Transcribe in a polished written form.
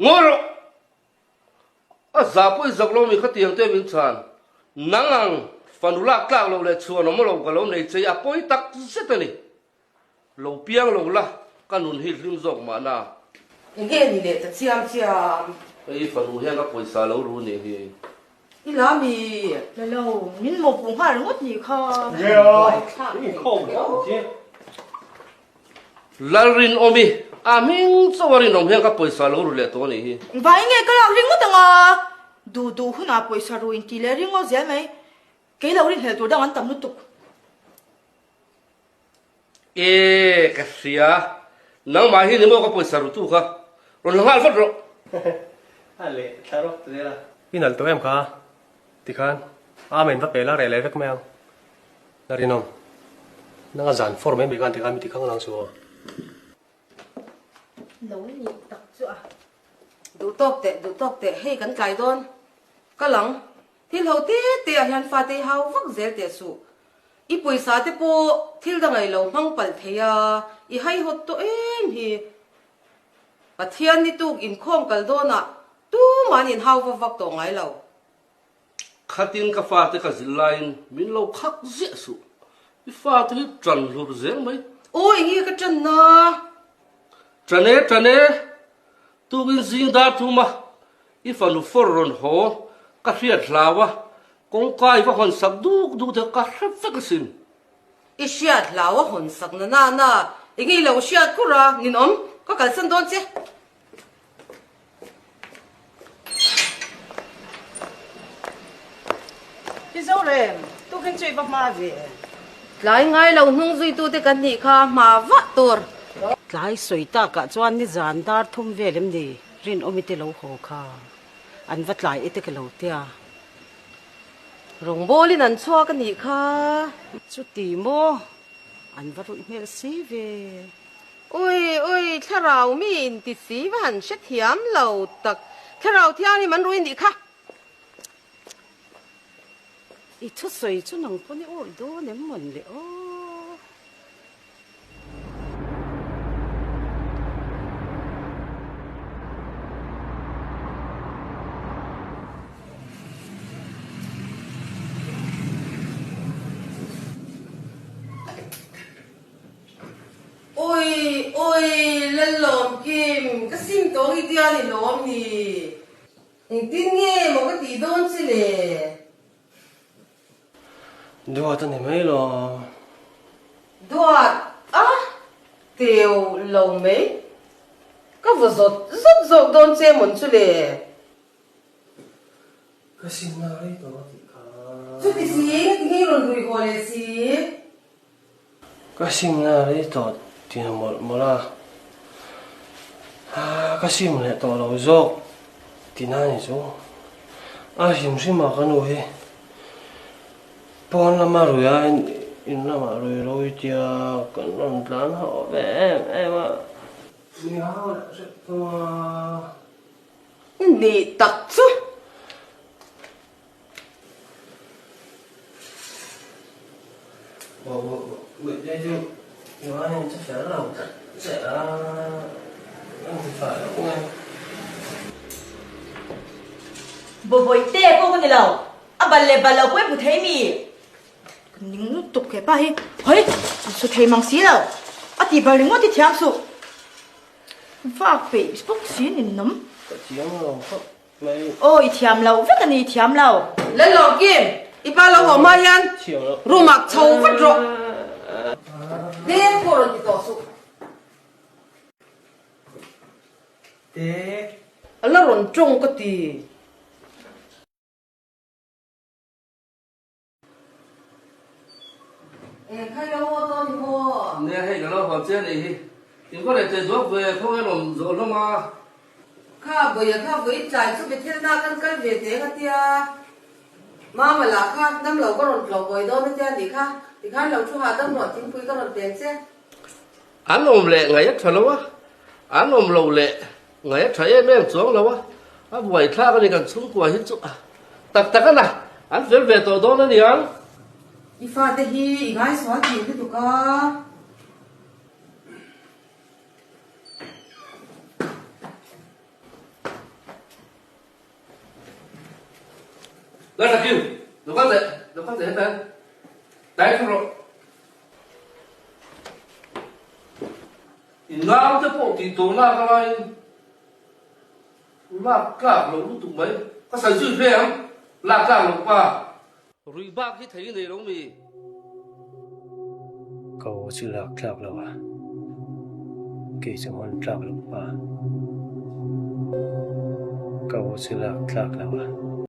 Ngawi rawh! A zah pawh i zak lo mi khatiang te min chhan. Nang ang fanu lak tlak lo leh chhuan awm lo ka lo nei che i a pawi tak zet a ni. Lo piang lo la, ka nun hi hlim zawk mahna. Enge ni leh ta chiam chiam. Hei fanu hian ka pawisa lo ru nih hi. I la mi? La lo, min mawhpuh nghal ringawt nih kha. Lalrinawmi, a hming chauh a rinawm hian ka pawisa lo ru leh tawh nih hi. Vai nge ka lak ringawt anga? Duh duh hunah pawisa ru inti leh ringawt zel mai. Kei lo rinhlelh tur dang an tam lutuk. E, ka hria. Nangmah hi ni maw ka pawisa rutu kha? Rawn la nghal vat rawh. A leh thla rawk ta zel a. I nalh tawh em kha? Tikhan Amen va pe la reh leh vek mai ang. La rinawm. Nanga zan for mai mai khan tikhan mi tikhang lang chu aw. Lo nih tak chu a. Duh tawk teh, duh tawk teh, hei kan tlai dawn. Ka lang. Thil ho te te ah hian fate i hau vak zel teh suh. I pawisa te pawh thil dangai lo hmang palh thei a, i haihawt tawh em hi. Pathian ni tuk inkhawm kal dawnah tuman inhau vak vak tawh ngai lo. Khatin ka fate ka zil laiin min lo khak ziah suh. I fate hi ṭan hlur zel mai. Aw eng nge ka ṭan na? Ṭan e, ṭan e. Tukin zing dar thuma i fanu fawr rawn haw ka hriat hlau a, kawngka i va hawn sak duk duk te ka hre vek asin. I hriat hlau a hawn sak na na na, enge i lo hriat kur a, ninawm, ka kalsan dawn che. Pi Zorem, tukin chu i va hma ve. Tlai ngai lo hnung zuitute kan nih kha hma vah tur. Tlai sawi takah chuan nizan dar thum vel em ni Rinawmi te lo haw kha an va tlai e te ka lo tia. Rawngbawlin an chhuak a nih kha. Chuti maw? An va ruih hmel si ve. Ui ui, thlarau mi in ti si va han hre thiam lo tak. Thlarau thianghlim an rui nih kha. I thusawi chu nang pawn i awih dawn em mawn le aw. Ui ui Lallawm Kim, ka sim tawng i tia ni lawm ni? Engtin nge maw ka tih dawn che le? Duat a ni mai lo. Duat a teu lo mai. Ka vaw zawt zawt zawk dawn che mawn chu le? Ka sim na rei tawh a tih kha. Chuti si, engtin nge i rawn rui haw leh si? Ka simna rei tawh tih na mawlh mawlh a, ka sim leh tawh lo zawk tih na ni chu. A hrim hrim a ka nu hi pawn lama rui a in lamah rui lo i tia kan rawn tlan hauh ve em em a. Ni hau leh hrep thung a. Ni tak chu. Bawihte pawh ka ni lo, a bal leh bal lo pawh i hmu thei mi? Ka ning lutuk he pa hi, hawi su thei mang si lo, a tih bal ringawt i thiam suh, vak peih bawk si ninawm. Ka thiam lo khawp. Aw i thiam lo vek a ni i thiam lo. Lalawm Kim, i pa lo haw hma hian room ah chho vat rawh. Deng pawh rawn ti tawh suh. Te. A la rawn tawng ka ti. Eng khai lo haw dawn ni maw? Nia hei ka lo haw che nih hi. In va reh thei duak ve, khawnge lawm zawh hlawm a. Kha Bawia kha vawi tlai chu Bethelna kan kal ve teng a tia. Mama lah kha dam lo ka rawn tlawh kawi dawn a tia nih kha. Tikhan lo thu hahdam rawh thingpui ka rawn peng che. An awm leh ngaih a tha lo a, an awm lo leh Ngaih a tha em em chuang lo a, a buaithlak a ni kan chhungkua hi chu tak tak a na, an fel ve tawh dawn a niang. I fate hi i ngaisual thin lutuk a. Lalthakim, lo kal teh, lo kal teh hetah hian tlai thu rawh. I nau te pawh tih tawh lak a laiin lak tlak loh lutuk mai. Ka sawi zui hle ang, lak tlak loh pa. Ruih bak hi thei nei lo mi? Ka aw chu lak tlak lo a, kei chu hawn tlak loh pa. Ka aw chu lak tlak lo a.